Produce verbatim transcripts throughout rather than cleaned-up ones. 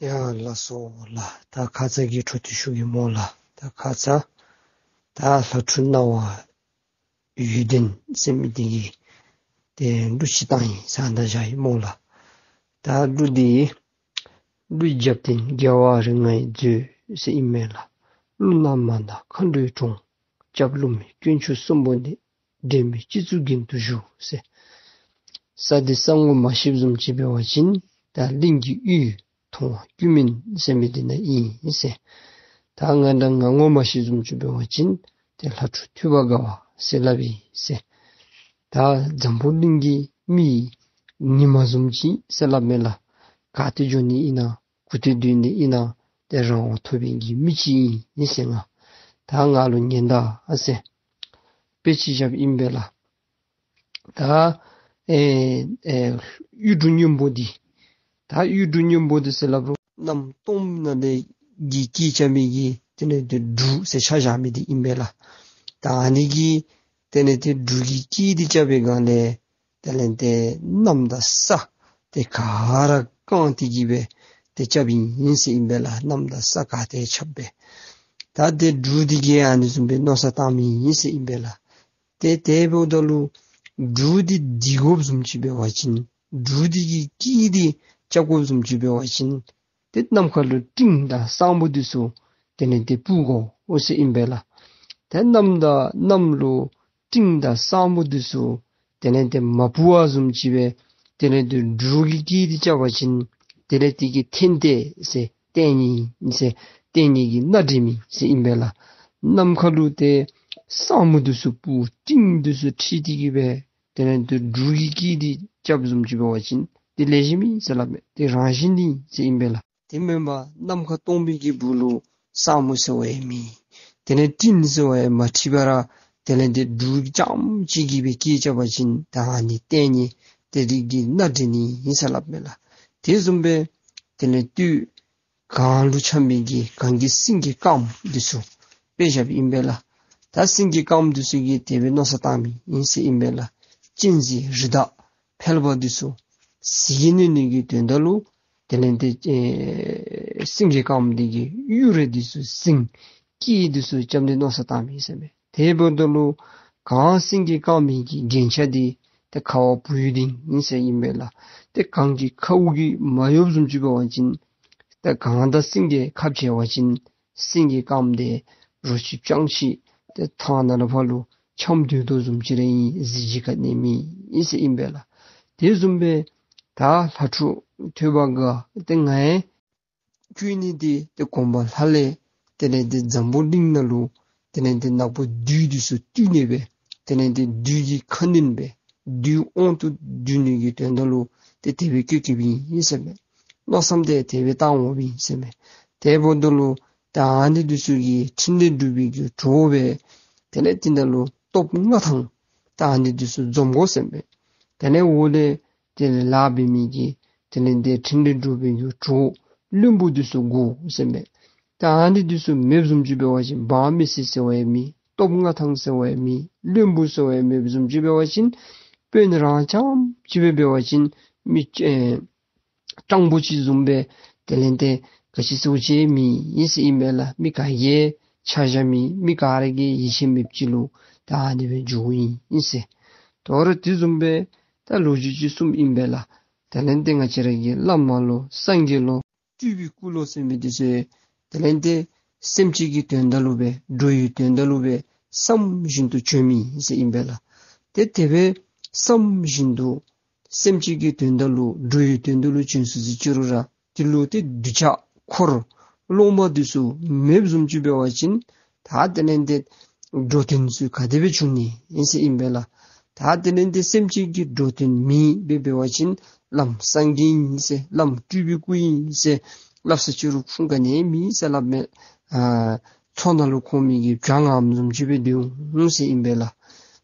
ཡ་ལགས་སོ་ལགས། ད་ཁ་ཙ་གི་འཕྲོ་མཐུད་ཞུ་གེ་སྨོ་ལགས། ད་ཁ་ཙ་ད་ལྷ་ཕྲུག་སྣང་བ་འོད་ལྡན་ཟེར་མི་འདི་གིས་ཏེ་གླུ་ཅིག་བཏང་ཡི་ཟེར་ད་བཞག་ཡི་སྨོ་ལགས། ད་གླུ་འདི་གླུ་རྒྱབ་རྟེན་རྒྱལ་བ་རིགས་ལྔའི་མཛོད་ཟེར་ཨིན་མས་ལགས། གླུ་སྣ་མ་དང་མཁའ་འགྲོའི་གྲོང་། སྐྱབས་བསླུ་མེད་དཀོན་མཆོག་གསུམ་པོ་འདི། འདྲེན་པའི་སྤྱི་གཙུག་རྒྱན་དུ་བཞུགས་ཟེར། ས་འདི་ས་ངོ་མ་ཤེསཔ་བཟུམ་ཅིག་འབད་བ་ཅིན་ད་གླིང་གི་གཡུས་མཐོང་བ་སྐྱུ་མིན་ཟེར་མི་འདི་ནང་ཨིན་ཟེར། ད་ང་འདྲ་ང་ངོ་མ་ཤེསཔ་བཟུམ་ཅིག་འབད་བ་ཅིན་ཏེ་ལྷ་ཕྲུག་ཐོས་པ་དགའ་བ་ཟེར་སླབ་ཨིན་ཟེར། ད་འཛམ་བུ་གླིང་གི་མི་ཉི་མ་བཟུམ་ཅིག་ཟེར་སླབ་མས་ལགས། ག་ཏེ་འགྱོ་ནི་ཨིན་ན་གུ་ཏེ་སྡོད་ནི་ཨིན་ན་ཏེ་རང་དབང་ཐོབ་པའི་གི་མི་ཅིག་ཨིན་ཟེར། ང་ད་ང་ལུ་ཉན་ད་ཨ་ཟེར་དཔེ་ཅིག་བཞགཔ་ཨིན་པས་ལགས། ད་ཨེ་ཨེ་གཡུ་འབྲུག་སྔོན་པོ་འདི་ད་གཡུ་འབྲུག་སྔོན་པོ་འདི་ཟེར་སླབ་རུང་གནམ་སྟོངམ་ནང་ལས་ཀྱི་སྐད་རྐྱབ་མི་གི་དེ་ལས་ཏེ་འབྲུག་ཟེར་ཆ་བཞག་མི་འདི་ཨིན་པས་ལགས། ད་ཨ་ནི་གི་དེ་ལས་ཏེ་འབྲུག་གི་སྐད་འདི་རྐྱབ་པའི་སྒང་ལས་དེ་ལས་ཏེ་གནམ་དང་ས་དེ་ག་ར་བཀང་སྟེ་གི་སྦེ་ཏེ་རྐྱབ་ཨིན་ཟེར་ཨིན་པས་ལགས། གནམ་དང་ས་ག་ཏེ་ཁྱབ་སྦེ། ད་ཏེ་འབྲུག་འདི་གིས་ཨ་ནི་བཟུམ་སྦེ་མནོ་བསམ་བཏང་མི་ཨིན་ཟེར་ཨིན་པས་ལགས། ཏེ་དེ་འབདཝ་ད་ལུ་འབྲུག་འདི་ལྡིར་དགོཔ་བཟུམ་ཅིག་འབད་བ་ཅིན་འབྲུག་འདི་གི་སྐད་འདི་རྐྱབ་དགོཔ་བཟུམ་ཅིག་འབད་བ་ཅིན་ཏེ་གནམ་ཁ་ལུ་སྤྲིན་དང་ས་སྨུག་འདི་ཚུ་དེ་ལས་ཏེ་སྤུབ་དགོ་ཟེར་ཨིན་པས་ལགས། ཏེ་གནམ་དང་གནམ་ལུ་སྤྲིན་དང་ས་སྨུག་འདི་ཚུ་དེ་ལས་ཏེ་མ་སྤུབ་པ་བཟུམ་ཅིག་སྦེ་དེ་ལས་ཏེ་འབྲུག་གི་སྐད་འདི་རྐྱབ་པ་ཅིན་དེ་ལས་དེ་གིས་ཐན་ཏེ་ཟེར་ལྟས་ངན་ཟེར་ལྟས་ངན་གྱི་སྣ་འདྲེན་མི་ཟེར་ཨིན་པས་ལགས། གནམ་ཁ་ལུ་ཏེ་ས་སྨུག་འདི་ཚུ་སྤུབ་སྤྲིན་འདི་ཚུ་འཁྲིགས་ཏེ་གི་སྦེ་དེ་ལས་ཏེ་འབྲུག་གི་སྐད་འདི་རྐྱབ་བཟུམ་ཅིག་འབད་བ་ཅིན་དེ་ལེགས་ཤོམ་ཨིན་ཟེར་སླབ་མས། དེ་རང་བཞིན་འདི་ཟེར་ཨིན་པས་ལགས། དེ་མེན་པར་ནམ་མཁའ་སྟོང་པའི་གི་སྦུག་ལུ་ས་སྨུག་ཟེར་བ་ཡང་མེད། དེ་ལས་སྤྲིན་ཟེར་བ་ཡང་མ་འཁྲིགས་པར་དེ་ལས་ཏེ་འབྲུག་རྐྱངམ་གཅིག་གིས་སྦེ་སྐད་རྐྱབ་པ་ཅིན་ད་ཨ་ནི་ལྟས་ངན་དེ་རིགས་ཀྱི་སྣ་འདྲེན་ནི་ཨིན་ཟེར་སླབ་མས་ལགས། དེ་བཟུམ་སྦེ་དེ་ལས་སྟོད་གངས་ལུ་འཁྱམས་མི་གི་གངས་ཀྱི་སེང་གེ་དཀརམོ་འདི་ཚུ་དཔེ་བཞགཔ་ཨིན་པས་ལགས། ད་སེང་གེ་དཀརམོ་འདི་ཚུ་གིས་དེ་སྦེ་མནོ་བསམ་བཏང་མི་ཨིན་ཟེར་ཨིན་པས་ལགས། གཅན་གཟན་རི་དྭགས་ཕལ་པ་འདི་ཚུ་ཟིལ་གྱིས་གནོན་ནི་གི་དོན་དག་ལུ་དེ་ལས་ཏེ་ཨེ་སེང་གེ་དཀརམོ་འདི་གིས་གཡུ་རལ་འདི་ཚུ་ཟིང་སྐད་འདི་ཚུ་རྐྱབ་ནི་མནོ་བསམ་བཏང་མི་ཨིན་ཟེར་མས། དེ་འབདཝ་ད་ལུ་གངས་སེང་གེ་དཀརམོ་གི་རྒྱན་ཆ་འདི་ཏེ་ཁ་བ་བུ་ཡུག་འདི་ཨིན་ཟེར་ཨིན་པས་ལགས། ཏེ་གངས་ཀྱི་ཁཝ་གིས་མ་གཡོགཔ་བཟུམ་ཅིག་འབད་བ་ཅིན་ཏེ་གངས་དང་སེང་གེ་ཁ་བྱལ་བ་ཅིན་སེང་གེ་དཀརམོ་འདི་རོ་ཁྱི་སྤྱང་ཁྱི་ཏེ་ཐང་ནང་ལུ་ཕར་ལུ་འཁྱམས་སྡོད་དོ་བཟུམ་ཅིག་ར་ཨིན། གཟི་བརྗིད་ག་ནི་མེད་ཨིན་ཟེར་ཨིན་པས་ལགས། དེ་བཟུམ་སྦེ་ད་ལྷ་ཕྲུག་ཐོས་པ་དགའ་ཏེ་ང་ཡང་བསྐྱོད་ནི་འདི་ཏེ་གོང་མ་ལྷ་ལས་དེ་ལས་ཏེ་འཛམ་བུ་གླིང་ནང་ལུ་དེ་ལས་ཏེ་ནག་པོ་བདུད་འདི་ཚུ་བཏུལ་ནི་སྦེ་དེ་ལས་ཏེ་བདུད་ཀྱི་ཁ་གནོན་སྦེ་བདུད་དབང་དུ་བསྡུ་ནི་གི་དོན་དག་ལུ་ཏེ་དེ་སྦེ་བསྐྱོད་བསྐྱོདཔ་ཨིན་ཟེར་མས། མནོ་བསམ་འདི་དེ་སྦེ་བཏང་འོངམ་ཨིན་ཟེར་མས། དེ་འབདཝ་ད་ལུ་ད་ཨ་ནི་འདི་ཚུ་གིས་ཕྲིན་ལས་སྒྲུབ་པའི་གི་གྲོགས་སྦེ་དེ་ལས་དེ་ནང་ལུ་སྟོབས་མངའ་ཐང་ད་ཨ་ནི་འདི་ཚུ་འཛོམས་དགོ་ཟེར་མས། དེ་ལས་འོག་ལས་དེ་ལས་ལཱ་འབད་མི་གི་དེ་ལས་ཏེ་ཕྲིན་ལས་སྒྲུབ་པའི་གི་གྲོགས་བློན་པོ་འདི་ཚུ་དགོ་ཟེར་མས། ད་ཨ་ནི་འདི་ཚུ་མེདཔ་བཟུམ་ཅིག་འབད་བ་ཅིན་འབངས་མི་སེར་ཟེར་བ་ཡང་མེད། སྟོབས་མངའ་ཐང་ཟེར་བ་ཡང་མེད། བློན་པོ་ཟེར་བ་ཡང་མེདཔ་བཟུམ་ཅིག་འབད་བ་ཅིན་དཔོན་རང་རྐྱངམ་ཅིག་སྦེ་འབད་བ་ཅིན་མི་ཨེ་སྤྲང་པོ་ཅིག་བཟུམ་སྦེ་དེ་ལས་ཏེ་ག་ཅི་ཟེར་བ་ཅིན་མི་ཨིན་ཟེར་ཨིན་པས་ལགས། མི་ག་གིས་ཆ་བཞག་མེད། མི་ག་ར་གིས་ཡིད་ཆེས་མེདཔ་ཅིག་ལུ་ད་ཨ་ནི་སྦེ་འགྱོཝ་ཨིན་ཟེར། དོ་རུང་དེ་བཟུམ་སྦེ་ད་ལོ་རྒྱུས་ཅིག་གསུངམ་ཨིན་པས་ལགས། དེ་ལས་ཏེ་ང་བཅས་ར་གི་བླ་མ་ལོ་སངས་རྒྱས་ལོ་སྤྲུལ་པའི་སྐུ་ལོ་ཟེར་མི་འདི་ཚུ་དེ་ལས་ཏེ་སེམས་ཅན་གྱི་དོན་དག་ལུ་སྦེ་འགྲོ་བའི་དོན་དག་ལུ་སྦེ་བསམ་བཞིན་དུ་བྱོན་མི་ཨིན་ཟེར་ཨིན་པས་ལགས། ཏེ་དེ་སྦེ་བསམ་བཞིན་དུ་སེམས་ཅན་གྱི་དོན་དག་ལུ་འགྲོ་བའི་དོན་དག་ལུ་བྱོན་སོ་ཟེར་ཅི་རུང་ར་དེ་ལུ་ཏེ་གདུལ་བྱ་འཁོར་སློབ་མ་འདི་ཚུ་མེདཔ་བཟུམ་ཅིག་འབད་བ་ཅིན་ད་དེ་ལས་ཏེ་འགྲོ་དོན་ཚུ་ག་དེ་སྦེ་འབྱུང་ནི་ཨིན་ཟེར་ཨིན་པས་ལགས། ད་དེ་ལས་ཏེ་སེམས་ཅན་གྱི་འགྲོ་དོན་མེདཔ་སྦེ་འབད་བ་ཅིན་བླམ་སངས་རྒྱས་ཨིན་ཟེར་བླམ་སྤྲུལ་པའི་སྐུ་ཨིན་ཟེར་སླབ་ས་ཅི་རུང་ཁུངས་ག་ནི་མེད་ཟེར་སླབ་མས། ཨ་མཚོ་ནང་ལུ་འཁོར་མི་གི་བྱ་རྔམ་བཟུམ་ཅིག་སྦེ་སྡོད་འོང་ཟེར་ཨིན་པས་ལགས།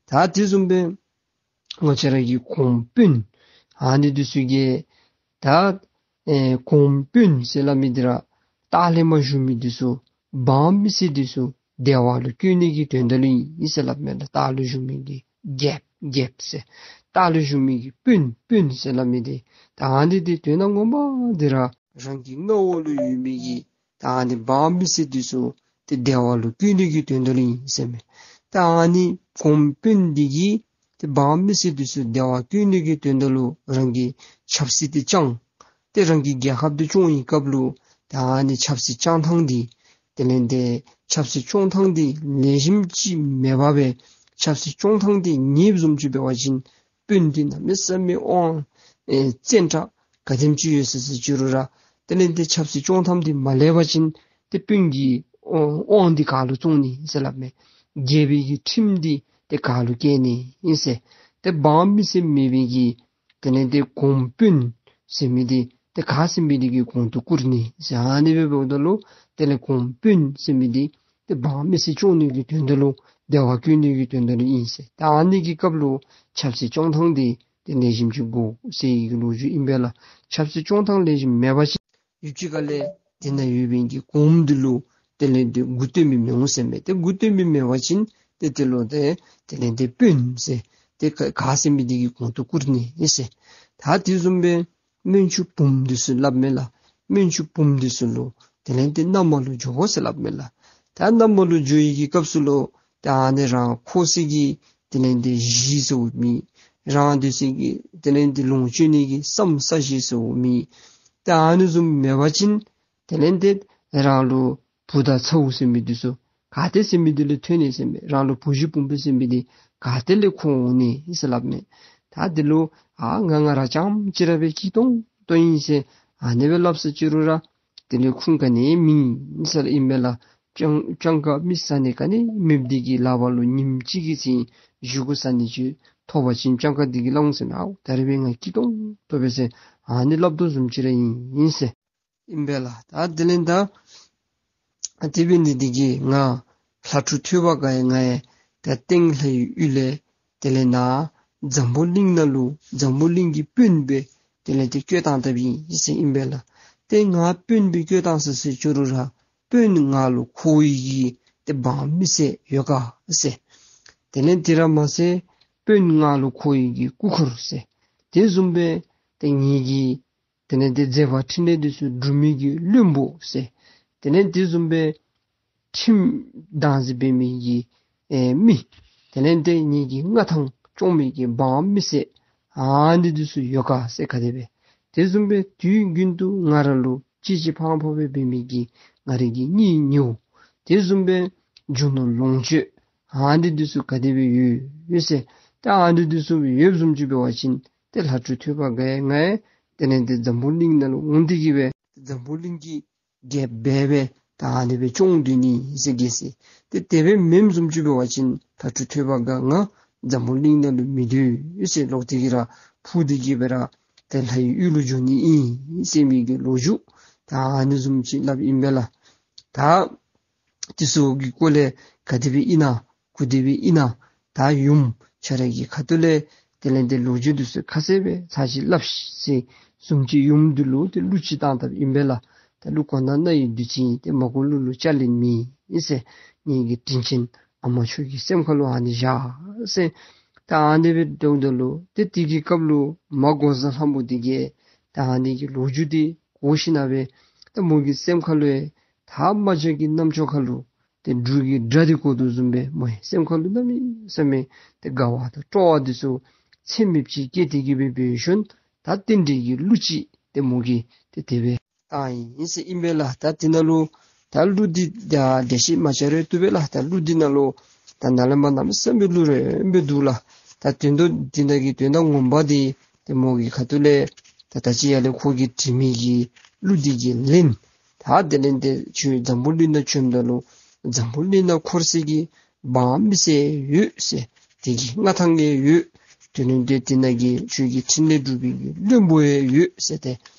ད་དེ་བཟུམ་སྦེ་ང་བཅས་ར་གི་གོང་དཔོན་ཨ་ནི་འདི་ཚུ་གིས་ད་ཨེ་གོང་དཔོན་ཟེར་སླབ་མི་འདི་ར་ལྟག་ལས་མར་བཞུགས་མི་འདི་ཚུ་འབངས་མི་སེར་འདི་ཚུ་བདེ་བ་ལུ་བཀོད་ནི་གི་དོན་དག་ལུ་ཨིན་ཟེར་སླབ་མས་ལགས། ལྟག་ལུ་བཞུགས་མི་གི་རྒྱལཔོ་རྒྱལཔོ་ཟེར་ལྟག་ལུ་བཞུགས་མི་གི་དཔོན་དཔོན་ཟེར་སླབ་མི་འདི་ད་ཨ་ནི་འདི་དོན་དག་ངོ་མ་འདི་ར་ རང་གི་མངའ་འོག་ལུ་ཡོད་མི་གི་ད་ཨ་ནི་འབངས་མི་སེར་འདི་ཚུ་ཏེ་བདེ་བ་ལུ་བཀོད་ནི་གི་དོན་དག་ལུ་ཨིན་ཟེར་མས། ད་ཨ་ནི་གོངམ་དཔོན་འདི་གིས་ཏེ་འབངས་མི་སེར་འདི་ཚུ་བདེ་བ་བཀོད་ནི་གི་དོན་དག་ལུ་རང་གི་ཆབ་སྲིད་འདི་བསྐྱངས། ཏེ་རང་གི་རྒྱལ་ཁབ་འདི་སྐྱོང་བའི་སྐབས་ལུ་ད་ཨ་ནི་ཆབ་སྲིད་སྐྱོང་ཐངས་འདི་དེ་ལས་ཏེ་ཆབ་སྲིད་སྐྱོང་ཐངས་འདི་ལེགས་ཤོམ་ཅིག་མེད་པར་སྦེ་ཆབ་སྲིད་སྐྱོང་ཐངས་འདི་ཉེསཔ་བཟུམ་ཅིག་འབད་བ་ཅིན་དཔོན་འདི་གནམ་མེད་ས་མེད་དབང་ཨེ་བཙན་དྲག་ག་དེམ་ཅིག་ཡོད་ཟེར་ཟེར་ཅི་རུང་ར་དེ་ལས་ཏེ་ཆབ་སྲིད་སྐྱོང་ཐངས་འདི་མ་ལེགས་པ་ཅིན་ཏེ་དཔོན་གྱི་དབང་དབང་འདི་ག་ལུ་བཙོང་ནི་ཟེར་སླབ་མས། རྒྱལ་པོའི་གི་ཁྲིམས་འདི་ཏེ་ག་ལུ་བཀལ་ནི་ཨིན་ཟེར། ཏེ་འབངས་མི་སེར་མེད་པའི་གི་དེ་ལས་ཏེ་གོངམ་དཔོན་ཟེར་མི་འདི་ཏེ་ག་ཟེར་མི་འདི་གི་གོང་དུ་བཀུར་ནི་ཟེར། ཨ་ནི་སྦེ་འབདཝ་ད་ལུ་དེ་ལས་གོངམ་དཔོན་ཟེར་མི་འདི་ཏེ་འབངས་མི་སེར་སྐྱོང་ནི་གི་དོན་དག་ལུ་བདེ་བ་བཀོད་ནི་གི་དོན་དག་ལུ་ཨིན་ཟེར། ད་ཨ་ནི་གི་སྐབས་ལུ་ཆབ་སྲིད་སྐྱོང་ཐངས་འདི་ཏེ་ལེགས་ཤོམ་ཅིག་དགོ་ཟེར་བའི་གི་ལོ་རྒྱུས་ཨིན་པས་ལགས། ཆབ་སྲིད་སྐྱོང་ཐངས་ལེགས་ཤོམ་མེད་པ་ཅིན་ཡུདཔ་ཅིག་ཁ་ལས་དེ་ནང་ཡོད་པའི་གི་གོངམ་འདི་ལུ་དེ་ལས་ཏེ་མགུ་བཏོན་མི་མི་འོང་ཟེར་མས། ཏེ་མགུ་བཏོན་མི་མེད་པ་ཅིན་ཏེ་དེ་ལུ་ཏེ་དེ་ལས་ཏེ་དཔོན་ཟེར་ཏེ་ག་ག་ཟེར་མི་འདི་གི་གོང་དུ་བཀུར་ནི་ཨིན་ཟེར། ད་དེ་བཟུམ་སྦེ་སྨན་ཆུང་བུམོ་འདི་ཚུ་སླབ་མས་ལགས། སྨན་ཆུང་བུམོ་འདི་ཚུ་ལུ་དེ་ལས་ཏེ་མནའ་མ་ལུ་འགྱོ་དགོ་ཟེར་སླབ་མས་ལགས། ད་མནའ་མ་ལུ་འགྱོ་བའི་གི་སྐབས་སུ་ལུ་ད་ཨ་ནི་རང་ཁོ་ཚུ་གི་དེ་ལས་ཏེ་གཞིས་ཟེརཝ་མེད། རང་འདི་ཚུ་གི་དེ་ལས་ཏེ་ལོངས་སྤྱོད་ནི་གི་ས་ས་གཞི་ཟེརཝ་མེད། ད་ཨ་ནི་བཟུམ་མེད་པ་ཅིན་དེ་ལས་ཏེ་རང་ལུ་བུ་དང་ཚཝ་ཟེར་མི་འདི་ཚུ་ག་ཏེ་ཟེར་མི་འདི་ལས་ཐོན་ནི་ཟེར་མས། རང་ལུ་བུ་གཞི་བུམོ་ཟེར་མི་འདི་ག་ཏེ་ལས་འཁོར་འོང་ནི་ཟེར་སླབ་མས། ད་འདི་ལུ་ཨ་ང་ང་ར་རྐྱངམ་གཅིག་ར་སྦེ་སྐྱིད་ཏོང་ཏོ་ཨིན་ཟེར་ཨ་ནི་སྦེ་སླབ་ས་ཅི་རུང་ར་དེ་ལས་ཁུངས་ག་ནི་མེད་ཟེར་ཨིན་པས་ལགས། སྤྱང་སྤྱང་ཀ་མི་ཟ་ནི་ག་ནི་མེདཔ་འདི་གིས་ལག་པ་ལུ་ཉིནམ་གཅིག་གི་ཚེ་བཞེས་སྒོ་ཟ་ནི་ཅིག་ཐོབ་པ་ཅིན་སྤྱང་ཀ་འདི་གིས་སླབ་འོང་ཟེར་མས། ཨའུ་ད་རིས་སྦེ་ང་སྐྱིད་ཏོང་ཏོ་སྦེ་ཟེར་ཨ་ནི་སླབ་དོ་བཟུམ་ཅིག་ར་ཨིན་ཟེར་ཨིན་པས་ལགས། ད་དེ་ལས་ད་དེ་འབད་ནི་འདི་གིས་ང་ལྷ་ཕྲུག་ཐོས་པ་དགའ་ཡང་ང་ཡང་ད་སྟེང་ལྷ་ཡི་ཡུལ་ལས་དེ་ལས་ནཱ་འཛམ་བུ་གླིང་ནང་ལུ་འཛམ་བུ་གླིང་གི་དཔོན་སྦེ་དེ་ལས་ཏེ་བསྐོས་བཏང་དཔ་ཨིན་ཟེར་ཨིན་པས་ལགས། ཏེ་ང་དཔོན་སྦེ་བསྐོས་བཏང་ས་ཟེར་ཅི་རུང་ར་དཔོན་ང་ལུ་འཁོར་བའི་གི་ཏེ་འབངས་མི་སེར་ཡོད་ག་ཟེར། དེ་ལས་དེ་ར་མ་ཚད་དཔོན་ང་ལུ་འཁོར་བའི་གི་སྐུ་འཁོར་ཟེར། དེ་བཟུམ་སྦེ་ཏེ་ངེ་གི་དེ་ལས་ཏེ་མཛད་པ་འཕྲིན་ལས་འདི་ཚུ་སྒྲུབ་མི་གི་བློན་པོ་ཟེར། དེ་ལས་དེ་བཟུམ་སྦེ་ཁྲིམས་བདག་འཛིན་འབད་མི་གི་ཨེ་མི། དེ་ལས་ཏེ་ངེ་གི་མངའ་ཐང་སྐྱོང་མི་གི་འབངས་མི་སེར་ཨ་ནི་འདི་ཚུ་ཡོད་ག་ཟེར། ག་དེ་སྦེ་དེ་བཟུམ་སྦེ་དུས་རྒྱུན་དུ་ང་ར་ལུ་གཅེས་གཅེས་ཕངས་ཕངས་སྦེ་འབད་མི་གི་ང་རའི་གི་གཉེན་ཉེཝ། དེ་བཟུམ་སྦེ་རྒྱུ་ནོར་ལོངས་སྤྱོད་ཨ་ནི་འདི་ཚུ་ག་དེ་སྦེ་ཡོད་ཡོད་ཟེར། ད་ཨ་ནི་འདི་ཚུ་ཡོདཔ་བཟུམ་ཅིག་འབད་བ་ཅིན་ཏེ་ལྷ་ཕྲུག་ཐོས་པ་དགའ་ཡང་ང་ཡང་དེ་ལས་ཏེ་འཛམ་བུ་གླིང་ནང་ལུ་འོང་སྟེ་གི་སྦེ་འཛམ་བུ་གླིང་གི་རྒྱལཔོ་སྦེ་སྦེ་ད་ཨ་ནི་སྦེ་སྐྱོང་སྡོད་ནི་ཟེར་གེ་ཟེར། ཏེ་དེ་སྦེ་མེནམ་བཟུམ་ཅིག་འབད་བ་ཅིན་ལྷ་ཕྲུག་ཐོས་པ་དགའ་ང་འཛམ་བུ་གླིང་ནང་ལུ་མི་སྡོད་ཟེར་ལོག་སྟེ་གི་ར་འཕུར་ཏེ་གི་སྦེ་ར་ཏེ་ལྷ་ཡི་ཡུལ་ལུ་འགྱོ་ནི་ཨིན་ཟེར་མི་གི་ལོ་རྒྱུས་ད་ཨ་ནི་བཟུམ་ཅིག་སླབ་ཨིན་པས་ལགས། ད་དེ་ཚུ་གི་སྐོར་ལས་ག་དེ་སྦེ་ཨིན་ན་གུ་དེ་སྦེ་ཨིན་ན་ད་ཡུམ་ཁྱེད་ར་གི་ཁ་ཐུག་ལས་དེ་ལས་ཏེ་ལོ་རྒྱུས་འདི་ཚུ་ཁ་གསལ་སྦེ་ཚར་ཅིག་སླབ་ཤིག་ཟེར་བཟུམ་ཅིག་ཡུམ་འདི་ལུ་ཏེ་གླུ་ཅིག་བཏང་དཔ་ཨིན་པས་ལགས། ད་གླུ་གོ་ན་རྣ་ཡི་བདུད་རྩི་ཡིན། ཏེ་མ་གོ་གླུ་ལུ་བཅའ་ལན་མེད་ཟེར། ངེ་གི་དྲིན་ཅན་ཨ་མ་ཁྱོད་ཀྱི་སེམས་ཁ་ལུ་ཨ་ནི་བཞག་ཟེར། ད་ཨ་ནི་སྦེ་འབདཝ་ད་ལུ་ཏེ་དེ་གི་སྐབས་ལུ་མ་འགོག་བཟའ་ལྷ་མོ་འདི་གིས་ད་ཨ་ནི་གི་ལོ་རྒྱུས་འདི་གོ་ཞིནམ་སྦེ་ད་མོ་གི་སེམས་ཁ་ལུ་ད་རྨ་བྱ་གི་རྣམ་ཅོ་ཁ་ལུ་ཏེ་འབྲུག་གི་སྒྲ་འདི་གོ་དོ་བཟུམ་སྦེ་མོ་ཡང་སེམས་ཁ་ལུ་གནམ་མེད་ས་མེད་ཏེ་དགའ་བ་དང་སྤྲོ་བ་འདི་ཚུ་ཚད་མེདཔ་ཅིག་སྐྱེས་ཏེ་གི་སྦེ་འབད་ཞིནམ་ད་རྟེན་འབྲེལ་གྱི་གླུ་ཅིག་ཏེ་མོ་གིས་ཏེ་དེ་སྦེ་བཏང་ཡི་ཟེར་ཨིན་པས་ལགས། ད་དེ་ནང་ལུ་ད་གླུ་འདི་ད་འགྲེལ་བཤད་མ་རྐྱབ་རུང་བཏུབ་པས་ལགས། ད་གླུ་འདི་ནང་ལུ་ད་ནཱ་ལས་མར་གནམ་མེད་ས་མེད་གླུ་རེ་སྦེ་འདུག་ལགས། ད་དོན་དག་འདི་ནང་གི་དོན་དག་ངོ་མ་འདི་ཏེ་མོ་གི་ཁ་ཐུག་ལས་ད་ད་ཅི་ཡར་ལས་ཁོ་གིས་བྲིས་མི་གི་གླུ་འདི་གི་ལན། ད་དེ་ལས་ཏེ་ཁྱོད་འཛམ་བུ་གླིང་ནང་བྱོནམ་ད་ལུ་འཛམ་བུ་གླིང་ནང་འཁོར་སའི་གི་འབངས་མི་སེར་ཡོད་ཟེར། དེ་གི་མངའ་ཐང་ཡང་ཡོད། དེ་ལས་ཏེ་དེ་ནང་གི་ཁྱོད་ཀྱི་འཕྲིན་ལས་སྒྲུབ་པའི་གི་བློན་པོ་ཡང་ཡོད་ཟེར། ཏེ་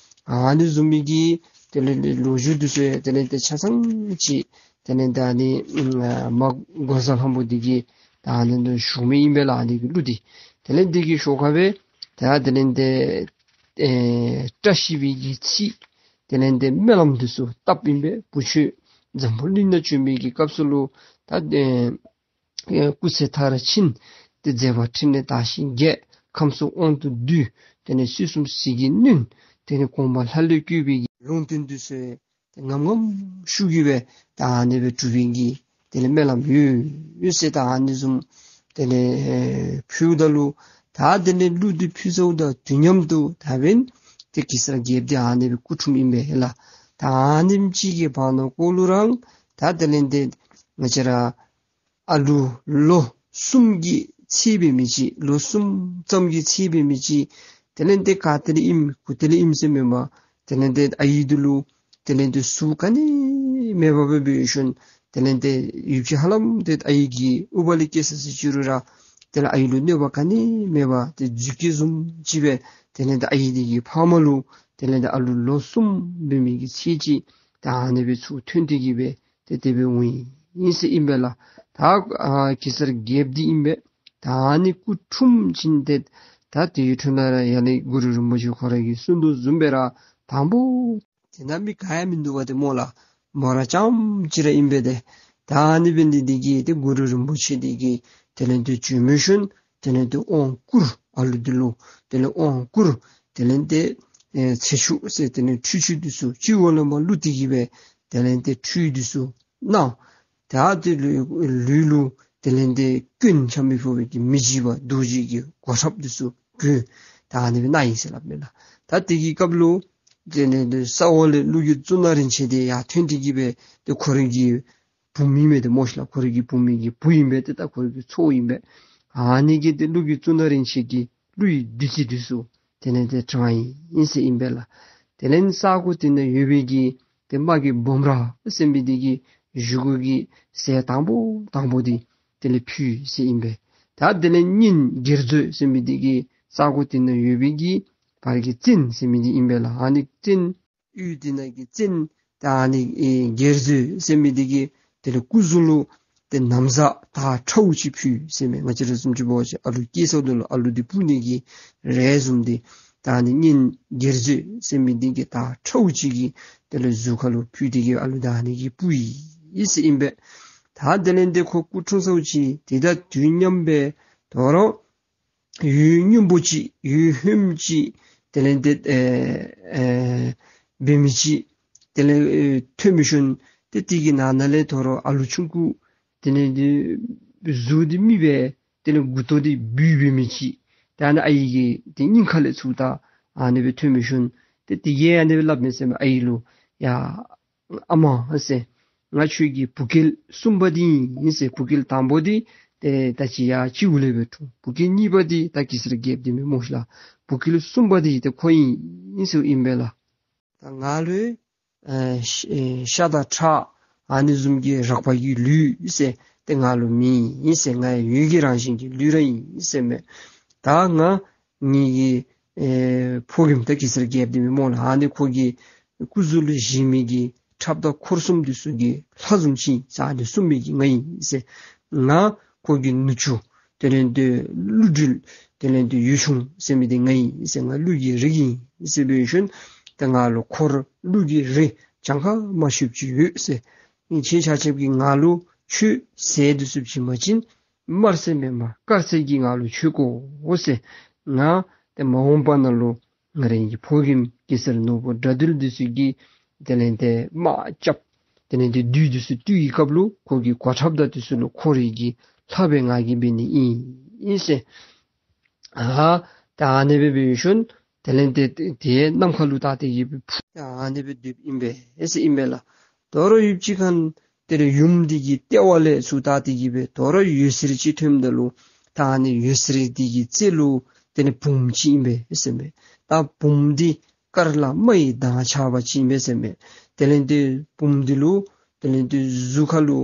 ཨ་ནི་བཟུམ་མའི་གི་དེ་ལས་ཏེ་ལོ་རྒྱུས་འདི་ཚུ་ཡང་དེ་ལས་ཏེ་ཆ་ཚང་ཅིག་དེ་ལས་ད་ཨ་ནི་མ་འགོག་བཟའ་ལྷ་མོ་འདི་གིས་ད་ཨ་ནི་ལུ་ཞུ་མི་ཨིན་པས་ལགས། ཨ་ནི་གི་གླུ་འདི་དེ་ལས་འདི་གི་ཤུལ་ཁར་སྦེ་ད་དེ་ལས་ཏེ་ཨེ་བཀྲ་ཤིས་པའི་གི་ཚིག་དེ་ལས་ཏེ་སྨོན་ལམ་འདི་ཚུ་བཏབ་ཨིན་པས། བུ་ཁྱོད་འཛམ་བུ་གླིང་ནང་བྱོན་མི་གི་སྐབས་སུ་ལུ་ད་ཨེ་ཨེ་སྐུ་ཚེ་མཐར་ཕྱིན། ཏེ་མཛད་པ་འཕྲིན་ལས་དར་ཞིང་རྒྱས། ཁམས་གསུམ་དབང་དུ་བསྡུས། དེ་ལས་སྲིད་གསུམ་ཟིལ་གྱིས་གནོན། དེ་ལས་དགོངས་པ་ལྷ་ལུ་བཀོད་པའི་གི་ལུང་བསྟན་འདི་ཚུ་ཏེ་ངམ་ངམ་ཤུགས་ཀྱིས་སྦེ་ད་ཨ་ནི་སྦེ་སྒྲུབ་པའི་གི་དེ་ལས་སྨོན་ལམ་ཡོད་ཡོད་ཟེར། ད་ཨ་ནི་བཟུམ་དེ་ལས་ཕུལཝ་ད་ལུ་ད་དེ་ལས་གླུ་འདི་ཕུལ་ཚརཝ་ད་དུས་མཉམ་དུ་ད་འབདན་ཏེ་གེ་སར་རྒྱལཔོ་འདི་ཨ་ནི་སྦེ་སྐུ་འཁྲུངསམ་ཨིན་པས་ལགས། ད་ཨ་ནེམ་ཅིག་གི་བར་ན་ཀོ་ལུ་རང་ད་དེ་ལས་ཏེ་ང་བཅས་ར་ཨ་ལུ་ལོ་གསུམ་གྱི་ཚད་འབད་མི་ཅིག་ལོ་གསུམ་ཙམ་གྱི་ཚད་འབད་མི་ཅིག་དེ་ལས་ཏེ་ག་ཏེ་ལས་ཨིནམ་གུ་ཏེ་ལས་ཨིནམ་ཟེར་མེན་པར་དེ་ལས་ཏེ་ཨའི་འདི་ལུ་དེ་ལས་ཏེ་ཟུག་ག་ནི་མེད་པར་སྦེ་འབད་ཞིནམ་དེ་ལས་ཏེ་ཡུདཔ་ཅིག་ཧ་ལམ་ཏེ་ཨའི་གི་ཨུ་བ་ལས་སྐྱེས་ས་ཟེར་ཅི་རུང་ར་དེ་ལས་ཨའི་ལུ་གནོད་པ་ག་ནི་མེད་པར་ཏེ་རྫུས་སྐྱེས་བཟུམ་ཅིག་སྦེ་དེ་ལས་ཏེ་ཨའི་འདི་གི་ཕ་མ་ལུ་དེ་ལས་ཏེ་ཨ་ལུ་ལོ་གསུམ་འབད་མི་གི་ཚད་ཅིག་ད་ཨ་ནི་སྦེ་ཚུར་ཐོན་ཏེ་གི་སྦེ་ཏེ་དེ་སྦེ་འོང་ཡི་ཟེར་ཨིན་པས་ལགས། ད་ཨ་གེ་སར་རྒྱལཔོ་འདི་ཨིན་པས། ད་ཨ་ནི་སྐུ་འཁྲུངས་ཞིནམ་ཏེ་ད་དེའི་འཕྲོ་ནང་ར་ཡར་ལས་གུ་རུ་རིན་པོ་ཆེ་ཁོ་ར་གིས་གསུངས་དོ་བཟུམ་སྦེ་ར་དང་པོ་དེ་ནང་མི་ག་ཡང་མིན་འདུག་པ་ཏེ་སྨོ་ལགས། མོ་ར་རྐྱངམ་ཅིག་ར་ཨིན་པས་ཏེ། ད་ཨ་ནི་འབད་ནི་འདི་གིས་ཏེ་གུ་རུ་རིན་པོ་ཆེ་འདི་གིས་དེ་ལས་ཏེ་བྱོན་མི་ཤུལ་དེ་ལས་ཏེ་དབང་བསྐུར་ཨ་ལུ་འདི་ལུ་དེ་ལས་དབང་བསྐུར་དེ་ལས་ཏེ་ཨེ་ཚེ་ཆུ་ཟེར་དེ་ལས་ཁྲུས་ཆུ་འདི་ཚུ་སྤྱི་བོ་ལས་མར་བླུགས་ཏེ་གི་སྦེ་དེ་ལས་ཏེ་ཁྲུས་འདི་ཚུ་གནང་། ད་དེ་ལུ་ལུས་ལུ་དེ་ལས་ཏེ་སྐྱོན་ཆ་མི་ཕོག་པའི་གི་མི་འཇིགས་པ་རྡོ་རྗེ་གི་གོ་ཁྲབ་འདི་ཚུ་གྱོན། ད་ཨ་ནི་སྦེ་གནང་ཡི་ཟེར་སླབ་མས་ལགས། ད་དེ་གི་སྐབས་ལུ་དེ་ལས་ཏེ་ས་འོག་ལས་ཀླུ་གི་གཙུག་ན་རིན་ཆེན་འདི་ཡར་ཐོན་ཏེ་གི་སྦེ་ཏེ་ཁོ་རའི་གི་བུམོ་ཨིན་མས་ཏེ་སྨོ་ཤིག་ལགས། ཁོ་རའི་གི་བུམོ་གི་བུ་ཨིན་པས་ཏེ། ད་ཁོ་རའི་གི་ཚའོ་ཨིན་པས། ཨ་ནི་གིས་ཏེ་ཀླུ་གི་གཙུག་ན་རིན་ཆེན་གྱི་གླུ་ཡི་བདུད་རྩི་འདི་ཚུ་དེ་ལས་ཏེ་དྲངས་ཡི་ཟེར་ཨིན་པས་ལགས། དེ་ལས་ས་གོ་དེ་ནང་ཡོད་པའི་གི་ཏེ་དམག་གི་འབུམ་ར་ཟེར་མི་འདི་གིས་བཞེས་སྒོ་གི་ཟས་དང་པོ་དང་པོ་འདི་དེ་ལས་ཕུལ་ཟེར་ཨིན་པས། ད་དེ་ལས་གཉེན་སྒེར་མཛོད་ཟེར་མི་འདི་གིས་ས་གོ་དེ་ནང་ཡོད་པའི་གི་བར་གྱི་བཙན་ཟེར་མི་འདི་ཨིན་པས་ལགས། ཨ་ནི་བཙན་ཡུལ་དེ་ནང་གི་བཙན་ད་ཨ་ནི་ཨེ་སྒེར་མཛོད་ཟེར་མི་འདི་གིས་དེ་ལས་སྐུ་གཟུགས་ལུ་ཏེ་ན་བཟའ་དར་ཁྲའུ་ཅིག་ཕུལ་ཟེར་མས། ང་བཅས་ར་བཟུམ་ཅིག་འབད་བ་ཅིན་ཨ་ལུ་སྐྱེས་སོ་ད་ལུ་ཨ་ལུ་འདི་སྤུ་ནི་གི་རས་བཟུམ་འདི་ད་ཨ་ནི་གཉེན་སྒེར་མཛོད་ཟེར་མི་འདི་གིས་དར་ཁྲའུ་ཅིག་གི་དེ་ལས་གཟུགས་ཁ་ལུ་ཕུལ་ཏེ་གི་ཨ་ལུ་ད་ཨ་ནི་གིས་སྤུ་ཡི་ཟེར་ཨིན་པས། ད་དེ་ལས་ཏེ་ཁོ་སྐུ་འཁྲུངས་ཚརཝ་ཅིག་དེ་དང་དུས་མཉམ་སྦེ་དོ་རུང་འོད་སྔོན་པོ་ཅིག་འོད་ཧོནམ་ཅིག་དེ་ལས་ཏེ་ཨེ་ཨེ་འབད་མི་ཅིག་དེ་ལས་ཨེ་ཐོན་མི་ཤུལ་ཏེ་དེ་གི་ནང་ན་ལས་དོ་རུང་ཨ་ལུ་ཆུང་ཀུ་དེ་ལས་ཏེ་གཟུགས་འདི་མི་སྦེ་དེ་ལས་མགུ་ཏོ་འདི་སྦུལ་འབད་མི་ཅིག་ད་ཨ་ནི་ཨའི་གི་ཏེ་སྙིང་ཁ་ལས་ཚུར་ད་ཨ་ནི་སྦེ་ཐོན་མི་ཤུལ་ཏེ་དེ་གིས་ཨ་ནི་སྦེ་སླབ་མས་ཟེར་མས། ཨའི་ལུ་ཡ་ཨ་མ་ཟེར། ང་ཁྱོད་ཀྱི་བུ་སྐལ་གསུམ་པ་འདི་ཨིན་ཟེར། བུ་སྐལ་དང་པོ་འདི་ཏེ་ད་ཅི་ཡར་སྤྱི་བོ་ལས་སྦེ་འཁྲུངས། བུ་སྐལ་གཉིས་པ་འདི་ད་གེ་སར་རྒྱལཔོ་འདི་མས་སྨོ་ཤིག་ལགས། བུ་སྐལ་གསུམ་པ་འདི་ཏེ་ཁོ་ཨིན་ཟེར་ཨིན་པས་ལགས། ད་ང་ལུ་ཨེ་ཤ་ཨེ་ཤ་དང་ཁྲག་ཨ་ནི་བཟུམ་གྱི་རགས་པ་གི་ལུས་ཟེར་ཏེ་ང་ལུ་མེད་ཟེར། ང་འོད་ཀྱི་རང་བཞིན་གྱི་ལུས་ར་ཨིན་ཟེར་མས། ད་ང་ངེ་གི་ཨེ་ཕོ་རྒནམ་ད་གེ་སར་རྒྱལཔོ་འདི་མས་སྨོ་ལགས། ཨ་ནི་ཁོ་གི་སྐུ་གཟུགས་ལུ་བཞེས་མི་གི་ཁྲབ་དང་འཁོར་གསུམ་འདི་ཚུ་གི་ལྷ་བཟུམ་ཅིག་ཨིན་ཟེར། ཨ་ནི་གསུངས་མི་གི་ང་ཨིན་ཟེར། ང་ཁོ་གི་ནུ་གཅུང་དེ་ལས་ཏེ་ཀླུ་སྒྲུབ་དེ་ལས་ཏེ་འོད་ཆུང་ཟེར་མི་འདི་ང་ཨིན་ཟེར། ང་ཀླུ་གི་རིགས་ཨིན་ཟེར་འབད་ཞིནམ་ཏེ་ང་ལུ་འཁོར་ཀླུ་གི་རིགས་གྱངས་ཁ་མ་ཤོངམ་ཅིག་ཡོད་ཟེར། ཁྱེད་ཆ་ཁྱབ་ཀྱིས་ང་ལུ་ཆོས་ཟེར་འདི་ཚུ་བྱིན་པ་ཅིན་དམར་ཟེར་མེན་པར་དཀར་ཟེར་གྱིས་ང་ལུ་ཆོས་བསྐོ་ཟེར། ང་ཏེ་མ་འོངས་པ་ནང་ལུ་ང་རའི་གི་ཕོ་རྒནམ་གེ་སར་ནོར་བུ་དགྲ་འདུལ་འདི་ཚུ་གིས་དེ་ལས་ཏེ་དམག་རྐྱབ་དེ་ལས་ཏེ་བདུད་འདི་ཚུ་བཏུལ་བའི་སྐབས་ལུ་ཁོ་གི་གོ་ཁྲབ་དང་འདི་ཚུ་ལུ་འཁོར་བའི་གི་ལྷ་སྦེ་ང་གིས་འབད་ནི་ཨིན་ཟེར། ཨ་ད་ཨ་ནི་སྦེ་འབད་ཞིནམ་དེ་ལས་ཏེ་དེའི་ནམ་མཁའ་ལུ་ད་དེ་གི་ཕུ་ད་ཨ་ནི་སྦེ་སྡོདཔ་ཨིན་པས་ཟེར་ཨིན་པས་ལགས། དོ་རུང་ཡུདཔ་ཅིག་ཁར་དེ་ལས་ཡུམ་འདི་གི་ལྟེ་བ་ལས་ཚུར་ད་དེ་གི་སྦེ་དོ་རུང་འོད་ཟེར་ཅིག་ཐོནམ་ད་ལུ་ད་ཨ་ནི་འོད་ཟེར་འདི་གི་རྩེ་ལུ་དེ་ལས་བུམོ་ཅིག་ཨིན་པས་ཟེར་མས། ད་བུམོ་འདི་དཀར་ལ་དམར་ཡི་མདངས་ཆགས་པ་ཅིག་ཨིན་པས་ཟེར་མས། དེ་ལས་ཏེ་བུམོ་འདི་ལུ་དེ་ལས་ཏེ་གཟུགས་ཁ་ལུ་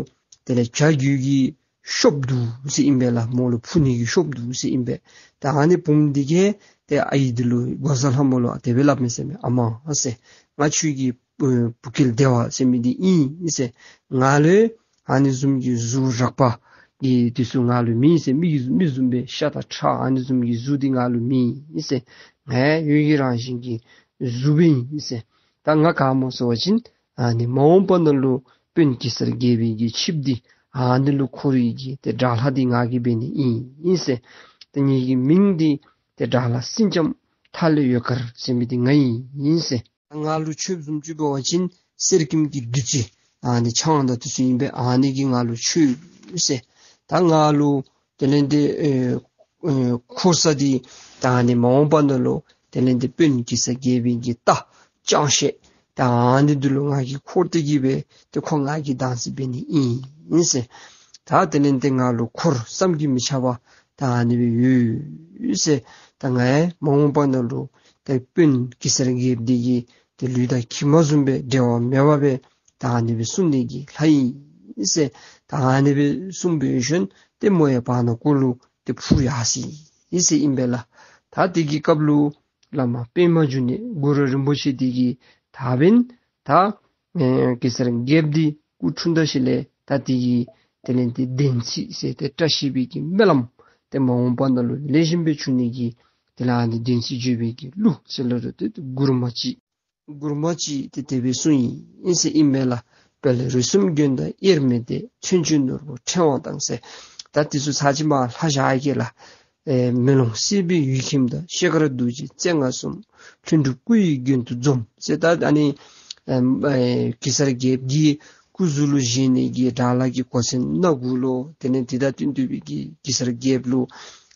དེ་ལས་བྱ་རྒོད་ཀྱི་གཤོགཔ་འདུག་ཟེར་ཨིན་པས་ལགས། མོ་ལུ་ཕུ་ནི་གི་གཤོགཔ་འདུག་ཟེར་ཨིན་པས། ད་ཨ་ནི་བུམོ་འདི་གིས་ཏེ་ཨའི་འདི་ལུ་འགོག་བཟའ་ལྷ་མོ་ལུ་དེ་སྦེ་སླབ་མས་ཟེར་མས། ཨ་མ་ཟེར། ང་ཁྱོད་ཀྱི་ཨེ་བུ་སྐལ་བདེ་བ་ཟེར་མི་འདི་ཨིན་ཟེར། ང་ལུ་ཨ་ནི་བཟུམ་གྱི་གཟུགས་རགས་པ་གི་འདི་ཚུ་ང་ལུ་མེད་ཟེར། མི་གི་མི་བཟུམ་སྦེ་ཤ་དང་ཁྲག་ཨ་ནི་བཟུམ་གྱི་གཟུགས་འདི་ང་ལུ་མེད་ཟེར། ང་འོད་ཀྱི་རང་བཞིན་གྱི་གཟུགས་སྦེ་ཨིན་ཟེར། ད་ང་ག་སྨོ་ཟེར་བ་ཅིན་ཨ་ནི་མ་འོངས་པ་ནང་ལུ་དཔོན་གེ་སར་རྒྱལ་པོའི་གི་ཆིབས་འདི་ཨ་ནི་ལུ་འཁོར་བའི་གི་ཏེ་དགྲ་ལྷ་འདི་ང་གིས་འབད་ནི་ཨིན་ཟེར། ཏེ་ངེ་གི་མིང་འདི་ཏེ་དགྲ་ལྷ་སེང་ལྕམ་ ལྷ་ལས་ཡོད་དཀར་ཟེར་མི་འདི་ང་ཨིན་ཟེར། ང་ལུ་ཁྱོད་བཟུམ་ཅིག་འབད་བ་ཅིན་གསེར་སྐྱེམས་ཀྱི་བདུད་རྩི་ཨ་ནི་ཆང་དང་དེ་ཚུ་ཨིན་པས། ཨ་ནི་གིས་ང་ལུ་ཁྱོད་ཟེར། ད་ང་ལུ་དེ་ལས་འདི་ཨེ་ཨེ་འཁོར་ས་འདི་ད་ཨ་ནི་མ་འོངས་པ་ནང་ལུ་དེ་ལས་འདི་དཔོན་གེ་སར་རྒྱལ་པོའི་གི་རྟ་ཅང་ཤེས་ད་ཨ་ནི་འདི་ལུ་ང་གིས་འཁོར་ཏེ་གི་སྦེ་ཏེ་ཁོ་ང་གི་བདག་འཛིན་འབད་ནི་ཨིན་ཟེར། ད་དེ་ལས་འདི་ང་ལུ་འཁོར་བསམ་གྱིས་མི་ཁྱབ་པ་ད་ཨ་ནི་སྦེ་ཡོད་ཟེར། ད་ང་ཡང་མ་འོངས་པ་ནང་ལུ་ཏེ་དཔོན་གེ་སར་རྒྱལཔོ་འདི་གི་ཏེ་ལུས་དང་ཁྱིམ་པ་བཟུམ་སྦེ་འབྲལ་བ་མེད་པ་སྦེ་ད་ཨ་ནི་སྦེ་སྲུང་ནི་གི་ལྷ་ཨིན་ཟེར། ད་ཨ་ནི་སྦེ་གསུངས་པའི་ཤུལ་ཏེ་མོ་ཡང་བར་ན་གུ་ལུ་ཏེ་འཕུར་ཡར་སོ་ཡི་ཟེར་ཨིན་པས་ལགས། ད་དེ་གི་སྐབས་ལུ་བླ་མ་པདྨ་འབྱུང་གནས་གུ་རུ་རིན་པོ་ཆེ་འདི་གིས་ད་འབདན་ད་ཨེ་གེ་སར་རྒྱལཔོ་འདི་སྐུ་འཁྲུངས་ད་ཞིནམ་ལས་ད་དེ་གི་དེ་ལས་འདི་བདེན་ཚིག་ཟེར་ཏེ་བཀྲ་ཤིས་པའི་གི་སྨོན་ལམ་ཏེ་མ་འོངས་པ་ནང་ལུ་ལེགས་ཤོམ་སྦེ་འབྱུང་ནི་གི་དེ་ལས་ཨ་ནི་བདེན་ཚིག་བརྗོད་པའི་གི་གླུ་ཟེར་སླབ་རུང་ཏེ་མགུར་མ་ཅིག་མགུར་མ་ཅིག་ཏེ་དེ་སྦེ་གསུངས་ཡི་ཟེར་ཨིན་མས་ལགས། དཔལ་རི་གསུམ་དགོན་དང་དབྱེར་མེད་དེ། མཚོན་བྱེད་ནོར་བུ་ཕྲེང་བ་དང་ཟེར། ད་དེ་ཚུ་ཚར་གཅིག་མར་ལྷག་བཞག་གེ་ལགས། ཨེ་མེ་ལོང་སྲིད་པའི་ཡུལ་ཁྱིམ་དང་། ཤེལ་དཀར་རྡོ་རྗེ་རྩེ་ལྔ་གསུམ། ལྷུན་གྲུབ་སྐུ་ཡི་རྒྱན་དུ་འཛོམས་ཟེར། ད་ཨ་ནི་ཨེམ་ཨེ་གེ་སར་རྒྱལཔོ་གི་སྐུ་གཟུགས་ལུ་བཞེངས་ནི་གི་དགྲ་ལྷ་གི་གོ་མཚོན་སྣ་དགུ་ལུ་དེ་ལས་འདི་དང་བསྟུན་ཏེ་སྦེ་གི་གེ་སར་རྒྱལཔོ་ལུ་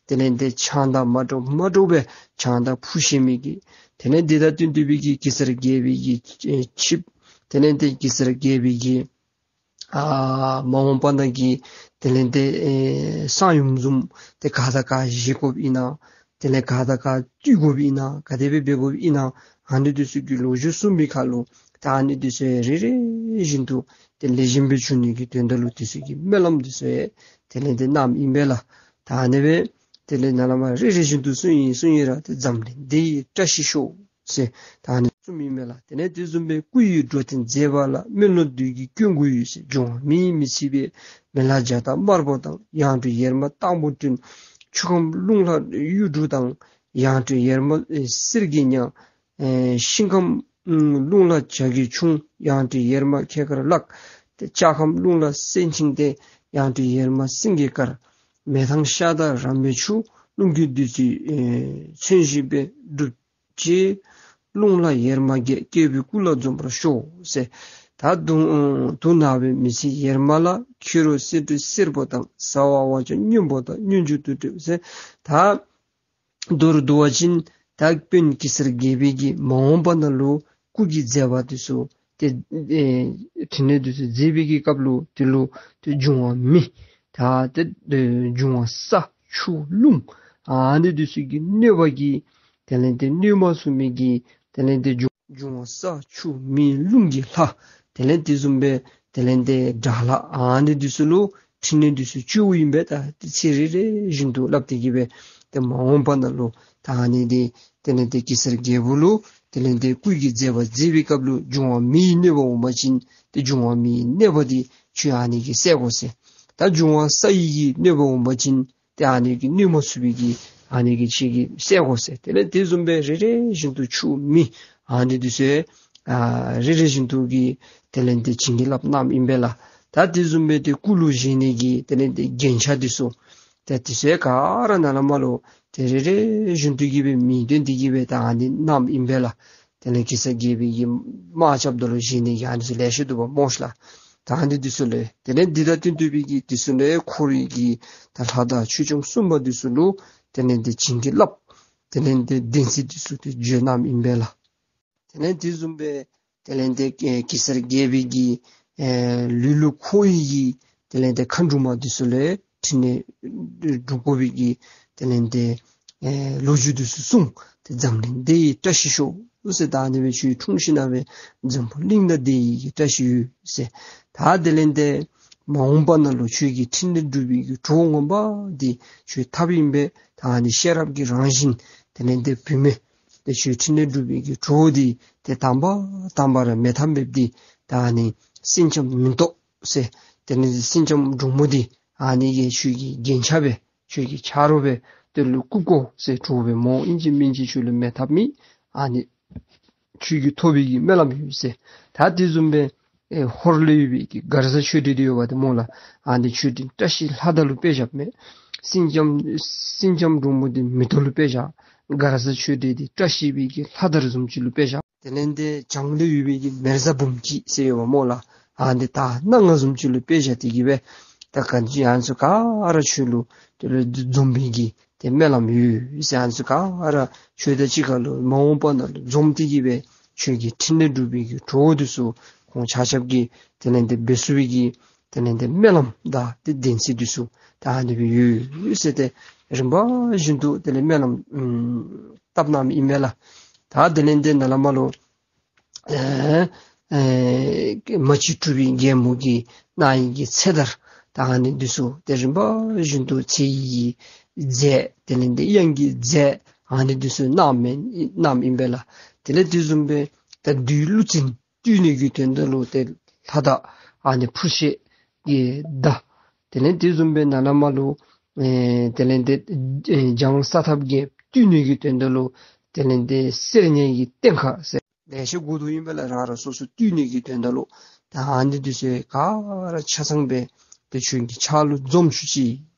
དེ་ལས་འདི་ཆང་དང་མ་འདྲཝ་མ་འདྲཝ་སྦེ་ཆང་དང་ཕུད་བཞེས་མི་གི་དེ་ལས་འདི་དང་བསྟུན་ཏེ་སྦེ་གི་གེ་སར་རྒྱལ་པོའི་གི་ཨེ་ཆིབས་དེ་ལས་འདི་གེ་སར་རྒྱལ་པོའི་གི་ཨ་མ་འོངས་པ་ནང་གི་དེ་ལས་འདི་ཨེ་གསང་ཡུམ་བཟུམ་ཏེ་ག་དང་ག་བཞེས་དགོཔ་ཨིན་ན། དེ་ལས་ག་དང་ག་བཏུལ་དགོཔ་ཨིན་ན། ག་དེ་སྦེ་འབད་དགོཔ་ཨིན་ན། ཨ་ནི་འདི་ཚུ་གི་ལོ་རྒྱུས་གསུངས་པའི་ཁར་ལུ་ད་ཨ་ནི་འདི་ཚུ་རེ་རེ་བཞིན་དུ་ཏེ་ལེགས་ཤོམ་སྦེ་འབྱུང་ནི་གི་དོན་དག་ལུ་འདི་ཚུ་གི་སྨོན་ལམ་འདི་ཚུ་ཡང་དེ་ལས་འདི་གནངམ་ཨིན་པས་ལགས། ད་ཨ་ནི་སྦེ་དེ་ལས་ནཱ་ལས་མར་རེ་རེ་བཞིན་དུ་གསུངས་ཡི་གསུངས་ཡི་ར་ཏེ་འཛམ་གླིང་འདི་ཡི་བཀྲ་ཤིས་ཤོག་ཟེར་ད་ཨ་ནི་གསུངམ་ཨིན་མས་ལགས། དེ་ལས་དེ་བཟུམ་སྦེ་སྐུ་ཡི་འགྲོ་དོན་མཛད་པ་ལ། མི་ལོ་བདུད་ཀྱི་སྐྱོན་ཀུན་ཡོད་ཟེར། འབྱུང་བ་མི་ཡི་མི་ཚེ་བས། མེ་ལྷ་བྱ་དང་དམར་པོ་དང་། ཡང་སྤྲུལ་ཡེར་མ་སྟག་མོ་སྤྲུལ། ཆུ་ཁམས་རླུང་ལྷ་གཡུ་འབྲུག་དང་། ཡང་སྤྲུལ་ཡེར་མ་ཨེ་གསེར་གྱི་ཉ། ཨེ་ཤིང་ཁམས་ཨུམ་རླུང་ལྷ་བྱ་རྒོད་ཁྱུང་། ཡང་སྤྲུལ་ཡེར་མ་ཁྱེད་དཀར་ལགས། ཏེ་ལྕགས་ཁམས་རླུང་ལྷ་སེང་ཆེན་ཏེ། ཡང་སྤྲུལ་ཡེར་མ་སེང་གེ་དཀར། མེ་ཐང་ཤ་དང་ར་མེ་ཆུ། རླུང་གི་བདུད་རྩི་ཨེ་མཚོན་བཞིན་པས། འབྲུག་རྗེ་རླུང་ལྷ་ཡེར་མ་བརྒྱད། སྐྱེས་བུའི་སྐུ་ལ་འཛོམས་པར་ཤོག་ཟེར། ད་དུང་དུང་ནག་པོའི་མི་ཚེ་ཡེར་མ་ལ། ཁྱོད་རང་གསེར་སྤྲུལ་སེར་པོ་དང་། ཟ་བ་དབང་ཕྱུག་སྔོན་པོ་དང་། སྙན་བརྒྱུད་དུ་སྤྲུལ་ཟེར། ད་མདོར་བསྡུ་བ་ཅིན་ད་དཔོན་གེ་སར་རྒྱལ་པོའི་གི་མ་འོངས་པ་ནང་ལུ་སྐུ་གི་མཛད་པ་འདི་ཚུ་ཏེ་ཨེ་ཕྲིན་ལས་འདི་ཚུ་མཛད་པའི་གི་སྐབས་ལུ་དེ་ལུ་ཏེ་འབྱུང་བ་མི་ད་ཏེ་ཨེ་འབྱུང་བ་ས་ཆུ་རླུང་ཨ་ནི་འདི་ཚུ་གི་གནོད་པ་གིས་དེ་ལས་ཏེ་གནོད་མ་ཚུགས་མི་གི་དེ་ལས་ཏེ་འབྱུང་འབྱུང་བ་ས་ཆུ་མེ་རླུང་གི་ལྷ་དེ་ལས་དེ་བཟུམ་སྦེ་དེ་ལས་ཏེ་དགྲ་ལྷ་ཨ་ནི་འདི་ཚུ་ལུ་ཕྲིན་ལས་འདི་ཚུ་བཅོལཝ་ཨིན་པས། ད་ཏེ་ཚིག་རེ་རེ་བཞིན་དུ་སླབ་སྟེ་གི་སྦེ་ཏེ་མ་འོངས་པ་ནང་ལུ་ད་ཨ་ནི་འདི་དེ་ལས་ཏེ་གེ་སར་རྒྱལ་པོ་ལུ་དེ་ལས་ཏེ་སྐུ་གི་མཛད་པ་མཛད་པའི་སྐབས་ལུ་འབྱུང་བ་མེའི་གནོད་པ་འོང་པ་ཅིན་ཏེ་འབྱུང་བ་མེའི་གནོད་པ་འདི་ཁྱོད་ཨ་ནི་གིས་བསལ་དགོ་ཟེར། ད་འབྱུང་བ་ས་ཡི་གི་གནོད་པ་འོང་པ་ཅིན་ཏེ་ཨ་ནི་གིས་གནོད་མ་ཚུགས་པའི་གི་ཨ་ནི་གིས་ཁྱོད་ཀྱིས་བསལ་དགོ་ཟེར། དེ་ལས་དེ་བཟུམ་སྦེ་རེ་རེ་བཞིན་དུ་ཆུ་མེ་ཨ་ནི་འདི་ཚུ་ཨ་རེ་རེ་བཞིན་དུ་གི་དེ་ལས་ཏེ་བྱིན་གྱིས་བརླབས་གནངམ་ཨིན་པས་ལགས། ད་དེ་བཟུམ་སྦེ་ཏེ་སྐུ་ལུ་བཞེངས་ནི་གི་དེ་ལས་ཏེ་རྒྱན་ཆ་འདི་ཚུ་ཏེ་དེ་ཚུ་ཡང་ག་ར་ནཱ་ལས་མར་ལུ་ཏེ་རེ་རེ་བཞིན་དུ་གི་སྦེ་མིང་བཏོན་ཏེ་གི་སྦེ་ད་ཨ་ནི་གནངམ་ཨིན་པས་ལགས། དེ་ལས་གེ་སར་རྒྱལ་པོའི་གི་དམག་རྐྱབ་ད་ལུ་བཞེངས་ནི་གི་ཨ་ནི་ཚུ་ལེ་ཤ་འདུག་པ་སྨོ་ཤ་ལགས། ད་ཨ་ནི་འདི་ཚུ་ལས་དེ་ལས་འདི་དང་བསྟུན་ཏེ་སྦེ་གི་འདི་ཚུ་ལས་འཁོར་བའི་གི་ད་ལྷ་དང་ཆོས་སྐྱོང་སྲུང་མ་འདི་ཚུ་ལུ་དེ་ལས་ཏེ་བྱིན་གྱིས་བརླབས། དེ་ལས་ཏེ་བདེན་ཚིག་འདི་ཚུ་ཏེ་བརྗོད་གནངམ་ཨིན་པས་ལགས། དེ་ལས་དེ་བཟུམ་སྦེ་དེ་ལས་ཏེ་ཨེ་གེ་སར་རྒྱལ་པོའི་གི་ཨེ་ལུས་ལུ་འཁོར་བའི་གི་དེ་ལས་ཏེ་མཁའ་འགྲོ་མ་འདི་ཚུ་ལུ་ཕྲིན་ལས་སྒྲུབ་དགོ་པའི་གི་དེ་ལས་ཏེ་ཨེ་ལོ་རྒྱུས་འདི་ཚུ་གསུངས། ཏེ་འཛམ་གླིང་འདི་ཡི་བཀྲ་ཤིས་ཤོག་ཟེར། ད་ཨ་ནི་སྦེ་ཁྱོད་འཁྲུངས་ཞིནམ་ལས་འཛམ་བུ་གླིང་ནང་འདི་ཡི་གི་བཀྲ་ཤིས་ཡོད་ཟེར། ད་དེ་ལས་ཏེ་མ་འོངས་པ་ནང་ལུ་ཁྱོད་ཀྱི་ཕྲིན་ལས་སྒྲུབ་པའི་གི་གྲོགས་ངོ་མ་འདི་ཁྱོད་ཐབས་ཨིན་པས། ད་ཨ་ནི་ཤེས་རབ་ཀྱི་རང་བཞིན་དེ་ལས་ཏེ་བུད་མེད་ཏེ་ཁྱོད་ཕྲིན་ལས་སྒྲུབ་པའི་གི་གྲོགས་འདི་ཏེ་དང་པ་དང་པ་ར་མེད་ཐབས་མེདཔ་འདི་ད་ཨ་ནི་སེང་ལྕམ་མེ་ཏོག་ཟེར། དེ་ལས་སེང་ལྕམ་འབྲུག་མོ་འདི་ཨ་ནི་གིས་ཁྱོད་ཀྱི་རྒྱན་ཆ་སྦེ་ཁྱོད་ཀྱི་ཆ་རོགས་སྦེ་དེ་ལུ་བཀུག་དགོ་ཟེར། གྲོགས་སྦེ་སྨོ། ཨིན་ཅི་མིན་ཅི་ཁྱོད་ལུ་མེད་ཐབས་མེད། ཨ་ནི་ཁྱོད་ཀྱིས་ཐོབ་པའི་གི་སྨོན་ལམ་ཡོད་ཟེར། ད་དེ་བཟུམ་སྦེ་ཨེ་ཧོར་ལུ་ཡོད་པའི་གི་མགར་བཟའ་ཆོས་སྒྲོན་འདི་ཡོདཔ་འདི་སྨོ་ལགས། ཨ་ནི་ཆོས་སྒྲོན་བཀྲ་ཤིས་ལྷ་དར་ལུ་དཔེ་བཞགཔ་མས། སེང་ལྕམ་སེང་ལྕམ་འབྲུག་མོ་འདི་མེ་ཏོག་ལུ་དཔེ་བཞག། མགར་བཟའ་ཆོས་སྒྲོན་འདི་བཀྲ་ཤིས་པའི་གི་ལྷ་དར་བཟུམ་ཅིག་ལུ་དཔེ་བཞག། དེ་ལས་འདི་བྱང་ལུ་ཡོད་པའི་གི་མེ་བཟའ་འབུམ་སྐྱིད་ཟེར་ཡོདཔ་སྨོ་ལགས། ཨ་ནི་དར་སྣ་ལྔ་བཟུམ་ཅིག་ལུ་དཔེ་བཞག་སྟེ་གི་སྦེ་ད་ག་ཅི་ཨ་ནི་ཚུ་ག་ར་ཁྱོད་ལུ་དེ་ལུ་འཛོམས་པའི་གི་ཏེ་སྨོན་ལམ་ཡོད་ཟེར། ཨ་ནི་ཚུ་ག་ར་ཁྱོད་དང་གཅིག་ཁར་ལུ་མ་འོངས་པ་ནང་ལུ་འཛོམས་ཏེ་གི་སྦེ་ཁྱོད་ཀྱི་འཕྲིན་ལས་སྒྲུབ་པའི་གི་གྲོགས་འདི་ཚུ་ཁོང་ཆ་ཁྱབ་ཀྱིས་དེ་ལས་འདི་འབད་ཚུགས་པའི་གི་དེ་ལས་འདི་སྨོན་ལམ་དང་ཏེ་བདེན་ཚིག་འདི་ཚུ་ད་ཨ་ནི་སྦེ་ཡོད་ཟེར། ཏེ་རིམ་པ་བཞིན་དུ་དེ་ལས་སྨོན་ལམ་ཨམ་བཏབ་གནངམ་ཨིན་པས་ལགས། ད་དེ་ལས་འདི་ནཱ་ལས་མར་ལུ་ཨེ་ཨེ་མ་གཅིག་གྲུབ་པའི་རྒྱལ་མོ་གི་རྣ་ཡི་གི་ཚེ་དར་ད་ཨ་ནི་འདི་ཚུ་ཏེ་རིམ་པ་བཞིན་དུ་ཚེ་ཡི་རྫས་དེ་ལས་འདི་གཡང་གི་རྫས་ཨ་ནི་འདི་ཚུ་གནངམ་ཨིན་གནངམ་ཨིན་པས་ལགས། དེ་ལས་དེ་བཟུམ་སྦེ་ད་བདུད་ཀླུ་བཙན་བཏུལ་ནི་གི་དོན་དག་ལུ་ཏེ་ལྷ་དར་ཨ་ནི་འཕུར་ཤེས་ཀྱི་མདའ། དེ་ལས་དེ་བཟུམ་སྦེ་ནཱ་ལས་མར་ལུ་ཨེ་དེ་ལས་འདི་ཨེ་འཇང་ས་ཐབས་རྒྱལཔོ་བཏུལ་ནི་གི་དོན་དག་ལུ་དེ་ལས་འདི་གསེར་ཉའི་གི་སྟེང་ཁ་ཟེར་ལེ་ཤ་དགོ་དོ་ཨིན་པས་ལགས། རང་རང་སོ་སོ་བཏུལ་ནི་གི་དོན་དག་ལུ། ད་ཨ་ནི་འདི་ཚུ་ག་ར་ཆ་ཚང་སྦེ་ཏེ་ཁྱོད་ཀྱི་ཕྱག་ལུ་འཛོམས་བཅུག་ཅིག་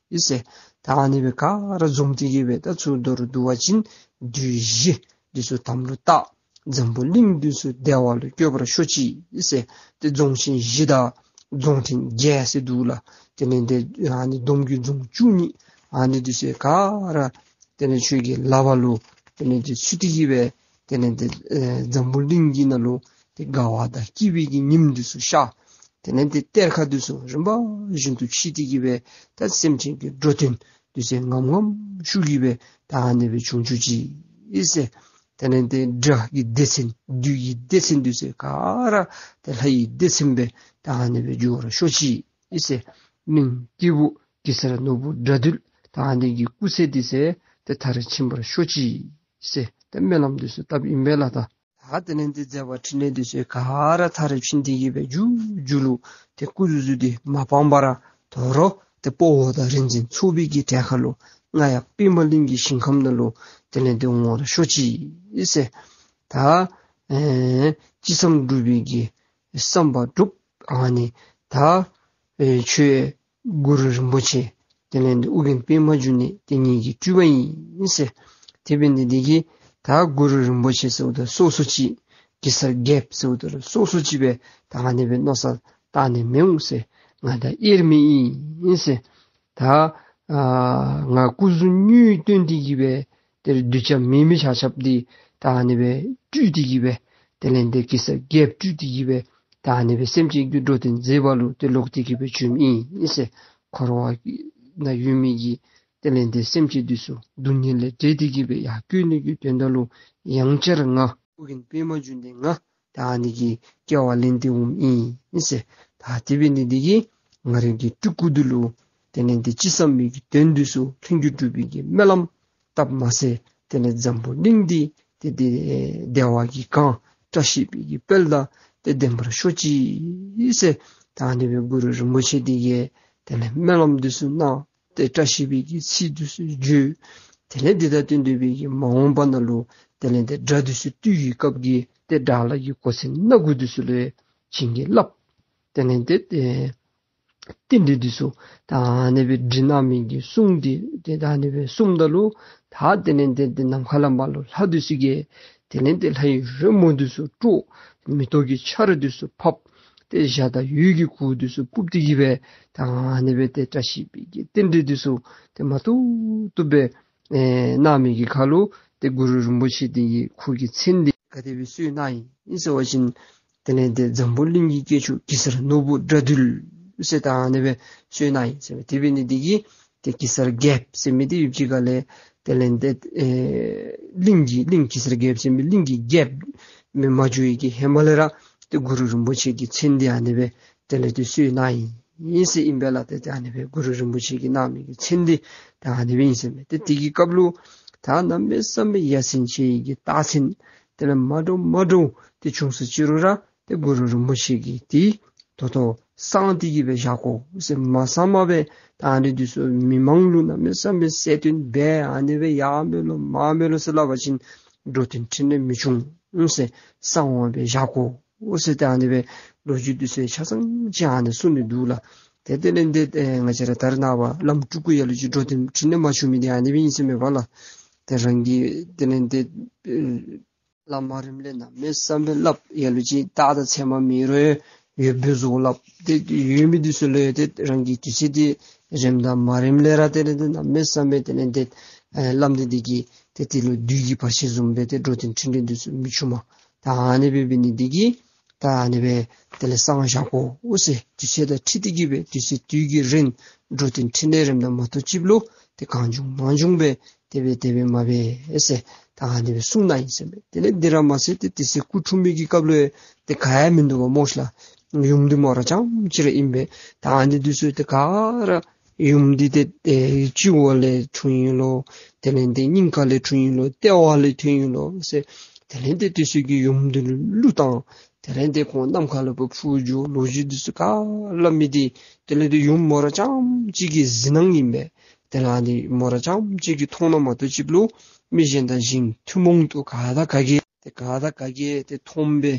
ཟེར། ད་ཨ་ནི་སྦེ་ག་ར་འཛོམས་ཏེ་གི་སྦེ་ད་ཚུར་མདོར་བསྡུ་བ་ཅིན་བདུད་བཞི་འདི་ཚུ་དམ་ལུ་བཏགས། འཛམ་བུ་གླིང་འདི་ཚུ་བདེ་བ་ལུ་བཀོད་པར་ཤོག་ཅིག་ཟེར། ཏེ་རྫོང་ཆེན་བཞི་དང་རྫོང་ཕྲན་བརྒྱད་ཟེར་འདུག་ལགས། དེ་ལས་འདི་ཨ་ནི་བསྡོམས་ཀྱིས་རྫོང་བཅུ་གཉིས་ཨ་ནི་འདི་ཚུ་ག་ར་དེ་ལས་ཁྱོད་ཀྱི་ལག་པ་ལུ་དེ་ལས་འདི་ཚུད་དེ་གི་སྦེ་དེ་ལས་འདི་ཨེ་འཛམ་བུ་གླིང་གི་ནང་ལུ་ཏེ་དགའ་བ་དང་སྐྱིད་པའི་གི་ཉིམ་འདི་ཚུ་ཤར། དེ་ལས་འདི་གཏེར་ཁ་འདི་ཚུ་རིམ་པ་བཞིན་དུ་ཕྱེ་སྟེ་གི་སྦེ་ད་སེམས་ཅན་གྱི་འགྲོ་དོན་འདི་ཚུ་ངམ་ངམ་ཤུགས་ཀྱིས་སྦེ་ད་ཨ་ནི་སྦེ་འབྱུང་བཅུག་ཅིག་ཟེར། དེ་ལས་འདི་དགྲ་གི་སྡེ་ཚན་བདུད་ཀྱི་སྡེ་ཚན་འདི་ཚུ་ག་ར་ཏེ་ལྷ་ཡི་སྡེ་ཚན་སྦེ་ད་ཨ་ནི་སྦེ་འགྱུར་བར་ཤོག་ཅིག་ཟེར། གླིང་སྐྱེས་བུ་གེ་སར་ནོར་བུ་དགྲ་འདུལ་ད་ཨ་ནི་གི་སྐུ་ཚེ་འདི་ཚུ་ཏེ་མཐར་ཕྱིན་པར་ཤོག་ཅིག་ཟེར་ཏེ་སྨོན་ལམ་འདི་ཚུ་བཏབ་ཨིན་པས་ལགས། ད་ད་དེ་ལས་འདི་མཛད་པ་འཕྲིན་ལས་འདི་ཚུ་ག་ར་མཐར་ཕྱིན་ཏེ་གི་སྦེ་མཇུག་མཇུག་ལུ་ཏེ་སྐུ་གཟུགས་འདི་མ་སྤངས་པར་དོ་རུང་ཏེ་དཔའ་བོ་དང་རིག་འཛིན་ཚོགས་པའི་གི་གྲལ་ཁར་ལུ་རྔ་ཡབ་པདྨ་གླིང་གི་ཞིང་ཁམས་ནང་ལུ་དེ་ལས་འདི་འོང་བར་ཤོག་ཅིག་ཟེར། ད་ཨེ་ཅི་བསམ་འགྲུབ་པའི་གི་བསམ་པ་འགྲུབ། ཨ་ནི་ད་ཨེ་ཁྱོད་གུ་རུ་རིན་པོ་ཆེ་དེ་ལས་འདི་ཨོ་རྒྱན་པདྨ་འབྱུང་གནས་དེ་ཉིད་ཀྱི་སྤྲུལ་པ་ཨིན་ཟེར། དེ་འབད་ནི་འདི་གིས་ད་གུ་རུ་རིན་པོ་ཆེ་ཟེརཝ་ད་སོ་སོ་ཅིག་གེ་སར་རྒྱལཔོ་ཟེརཝ་ད་སོ་སོ་ཅིག་སྦེ་ད་ཨ་ནི་སྦེ་མནོ་བསམ་བཏང་ནི་མི་འོང་ཟེར། ང་ད་དབྱེར་མེད་ཨིན་ཟེར། ད་ཨ་ང་སྐུ་གཟུགས་དངོས་སྟོན་ཏེ་གི་སྦེ་དེ་ལས་གདུལ་བྱ་མི་མི་ཆ་ཁྱབ་འདི་ད་ཨ་ནི་སྦེ་སྤྲུལ་ཏེ་གི་སྦེ་དེ་ལས་འདི་གེ་སར་རྒྱལཔོ་སྤྲུལ་ཏེ་གི་སྦེ་ད་ཨ་ནི་སྦེ་སེམས་ཅན་གྱི་འགྲོ་དོན་མཛད་པ་ལུ་ཏེ་ལོག་སྟེ་གི་སྦེ་བྱོནམ་ཨིན་ཟེར། འཁོར་བ་ནང་ཡོད་མི་གི་དེ་ལས་འདི་སེམས་ཅན་འདི་ཚུ་སྡུག་བསྔལ་ལས་བསྒྲལ་ཏེ་གི་སྦེ་ཡར་བཀོད་ནི་གི་དོན་དག་ལུ་ཡང་བསྐྱར་ང་ཨོ་རྒྱན་པདྨ་འབྱུང་གནས་ང་ད་ཨ་ནི་གི་སྐྱེ་བ་ལེན་ཏེ་འོངམ་ཨིན་ཟེར། ད་དེ་འབད་ནི་འདི་གིས་ང་རའི་གི་སྤྲུལ་སྐུ་འདི་ལུ་དེ་ལས་འདི་ཅི་བསམ་པའི་གི་དོན་འདི་ཚུ་ལྷུན་གྱིས་གྲུབ་པའི་གི་སྨོན་ལམ་བཏབ་མ་ཚད་དེ་ལས་འཛམ་བུ་གླིང་འདི་ཏེ་ཏེ་བདེ་བ་གིས་གང་བཀྲ་ཤིས་པའི་གི་དཔལ་དང་ཏེ་ལྡན་པར་ཤོག་ཅིག་ཟེར། ད་ཨ་ནི་སྦེ་གུ་རུ་རིན་པོ་ཆེ་འདི་གིས་དེ་ལས་སྨོན་ལམ་འདི་ཚུ་གནང་། ཏེ་བཀྲ་ཤིས་པའི་གི་ཚིག་འདི་ཚུ་བརྗོད། དེ་ལས་འདི་དང་བསྟུན་ཏེ་སྦེ་གི་མ་འོངས་པ་ནང་ལུ་དེ་ལས་ཏེ་དགྲ་འདི་ཚུ་བཏུལ་བའི་སྐབས་ཀྱི་ཏེ་དགྲ་ལྷ་གི་གོ་མཚོན་སྣ་དགུ་འདི་ཚུ་ལུ་བྱིན་གྱིས་བརླབས། དེ་ལས་ཏེ་ཏེ་རྟེན་འབྲེལ་འདི་ཚུ་ད་ཨ་ནི་སྦེ་འདི་གནང་མི་གི་གསུང་འདི་ཏེ་ད་ཨ་ནི་སྦེ་གསུངམ་ད་ལུ་ད་དེ་ལས་ཏེ་ཏེ་ནམ་མཁའ་ལས་མར་ལུ་ལྷ་འདི་ཚུ་གིས་དེ་ལས་ཏེ་ལྷ་ཡི་རོལ་མོ་འདི་ཚུ་དཀྲོགས། མེ་ཏོག་གི་ཆར་འདི་ཚུ་ཕབ། ཏེ་འཇའ་དང་འོད་ཀྱི་གུར་འདི་ཚུ་ཕུབ་སྟེ་གི་སྦེ་ད་ཨ་ནི་སྦེ་ཏེ་བཀྲ་ཤིས་པའི་གི་རྟེན་འབྲེལ་འདི་ཚུ་ཏེ་མ་ཐུབ་ཐུབ་སྦེ་ཨེ་གནང་མི་གི་ཁར་ལུ་ཏེ་གུ་རུ་རིན་པོ་ཆེ་འདི་གིས་ཁོ་གི་མཚན་འདི་ག་དེ་སྦེ་གསོལ་གནང་ཡི་ཟེར་བ་ཅིན་དེ་ལས་ཏེ་འཛམ་བུ་གླིང་གི་སྐྱེས་མཆོག་གེ་སར་ནོར་བུ་དགྲ་འདུལ་ཟེར་ད་ཨ་ནི་སྦེ་གསོལ་གནང་ཡི་ཟེར་མས། དེ་འབད་ནི་འདི་གིས་ཏེ་གེ་སར་རྒྱལཔོ་ཟེར་མི་འདི་ཡུདཔ་ཅིག་ཁ་ལས་དེ་ལས་ཏེ་ཨེ་གླིང་གི་གླིང་གེ་སར་རྒྱལཔོ་ཟེར་མི་གླིང་གི་རྒྱལཔོ་མེན་མ་འགྱོ་བའི་གི་ཧེ་མ་ལས་ར་ཏེ་གུ་རུ་རིན་པོ་ཆེ་གི་མཚན་འདི་ཨ་ནི་སྦེ་དེ་ལས་ཏེ་གསོལ་གནང་ཡི་ཨིན་ཟེར་ཨིན་པས་ལགས། ཏེ་ཏེ་ཨ་ནི་སྦེ་གུ་རུ་རིན་པོ་ཆེ་གིས་གནང་མི་གི་མཚན་འདི་ད་ཨ་ནི་སྦེ་ཨིན་ཟེར་མས། ཏེ་དེ་གི་སྐབས་ལུ་ད་གནམ་མེད་ས་མེད་ཡ་མཚན་ཆེ་བའི་གི་རྟགས་མཚན་དེ་ལས་མ་འདྲཝ་མ་འདྲཝ་ཏེ་བྱུང་སོ་ཅི་རུང་ར་ཏེ་གུ་རུ་རིན་པོ་ཆེ་གིས་ཏེ་ད་ལྟོ་གསང་སྟེ་གི་སྦེ་བཞག་དགོ་ཟེར། མ་གསང་མ་སྦེ་ད་ཨ་ནི་འདི་ཚུ་མི་མང་ལུ་གནམ་མེད་ས་མེད་གསལ་སྟོན་འབད་ཨ་ནི་སྦེ་ཡར་མེ་ལོང་མར་མེ་ལོང་ཟེར་སླབ་པ་ཅིན་འགྲོ་དོན་འཕྲིན་ལས་མི་འབྱུང་ཟེར། གསང་བ་སྦེ་བཞག་དགོ་ཟེར་ཏེ་ཨ་ནི་སྦེ་ལོ་རྒྱུས་འདི་ཚུ་ཆ་ཚང་ཅིག་ཨ་ནི་གསུངས་ནི་འདུག་ལགས། ཏེ་དེ་ལས་ཏེ་ཨེ་ང་བཅས་ར་ད་རེས་ནངས་པ་བླམ་སྤྲུལ་སྐུ་ཡ་ལ་ལུ་ཅིག་འགྲོ་དོན་འཕྲིན་ལས་མ་བྱུང་མི་འདི་ཨ་ནི་སྦེ་ཨིན་ཟེར་མས་པ་ལགས། ཏེ་རང་གིས་དེ་ལས་ཏེ་ཨེ་ལམ་མ་རིམ་ལས་གནམ་མེད་ས་མེད་སླབ། ལ་ལུ་ཅིག་རྟགས་དང་མཚན་མ་མེད་རུང་ཡོདཔ་སྦེ་བཟོ་སླབ། ཏེ་ཡོད་མི་འདི་ཚུ་ལུ་ཡང་ཏེ་རང་གི་དུས་ཚོད་འདི་རནམ་དང་མ་རནམ་ལས་ར་དེ་ལས་ཏེ་གནམ་མེད་ས་མེད་དེ་ལས་ཏེ་ཨེ་བླམ་འདི་འདི་གིས་ཏེ་དེ་ལུ་བདུད་ཀྱི་བར་ཆད་བཟུམ་སྦེ་ཏེ་འགྲོ་དོན་འཕྲིན་ལས་འདི་ཚུ་མི་འབྱུང་མས། ད་ཨ་ནི་སྦེ་འབད་ནི་འདི་གིས་ད་ཨ་ནི་སྦེ་དེ་ལས་བསང་བཞག་དགོ་ཟེར། དུས་ཚོད་དང་འཁྲིལ་ཏེ་གིས་སྦེ་དུས་ཚོད་དུས་ཀྱིས་རན། འགྲོ་དོན་འཕྲིན་ལས་རནམ་དང་མ་གཏོགས་ཅིག་ལུ་ཏེ་གང་བྱུང་མང་བྱུང་སྦེ་དེ་སྦེ་དེ་སྦེ་མ་འབད་ཟེར་ད་ཨ་ནི་སྦེ་གསུངས་ནུག་ཨིན་ཟེར་མས། དེ་ལས་འདི་ར་མ་ཚད་ཏེ་དེ་ཚེ་སྐུ་འཁྲུངས་མི་གི་སྐབས་ལུ་ཏེ་ག་ཡང་མིན་འདུག་པ་སྨོ་ཤ་ལགས། ཡུམ་འདི་མོ་ར་རྐྱངམ་ཅིག་ར་ཨིན་པས། ད་ཨ་ནི་འདི་ཚུ་ཏེ་ག་ར་ཡུམ་འདི་ཏེ་ཨེ་སྤྱི་བོ་ལས་འཁྲུངས་ཡི་ལོ། དེ་ལས་ཏེ་སྙིང་ག་ལས་འཁྲུངས་ཡི་ལོ། ལྟེ་བ་ལས་ཐོན་ཡི་ལོ་ཟེར། དེ་ལས་ཏེ་དེ་ཚུ་གིས་ཡུམ་འདི་ལུ་གླུ་བཏང་། དེ་ལས་ཏེ་ཁོང་ནམ་མཁའ་ལུ་སྦེ་འཕུར་འགྱོ། ལོ་རྒྱུས་འདི་ཚུ་ག་ར་སླབ་མི་འདི་དེ་ལས་ཏེ་ཡུམ་མོ་ར་རྐྱངམ་ཅིག་གི་གཟིགས་སྣང་ཨིན་པས། དེ་ལས་ཨ་ནི་མོ་ར་རྐྱངམ་ཅིག་གིས་མཐོང་ནི་མ་གཏོགས་ཅིག་ལུ་མི་གཞན་དང་གཞན་ཐུན་མོང་དུ་ག་དང་ག་གིས་ཏེ་ག་དང་ག་གིས་ཏེ་མཐོངམ་སྦེ་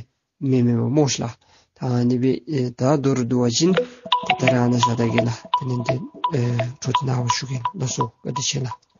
མེན་མས་པ་སྨོ་ཤ་ལགས། ད་ཨ་ནི་སྦེ་ཨེ་ད་མདོར་བསྡུ་བ་ཅིན་ཏེ་ད་རེས་ཨ་ནཱ་བཞག་ད་གེ་ལགས། དེ་ལས་ཏེ་ཨེ་འཕྲོ་འདི་ནཱ་བཞུགས་གེ། ལགས་སོ། བཀའ་དྲིན་ཆེ་ལགས།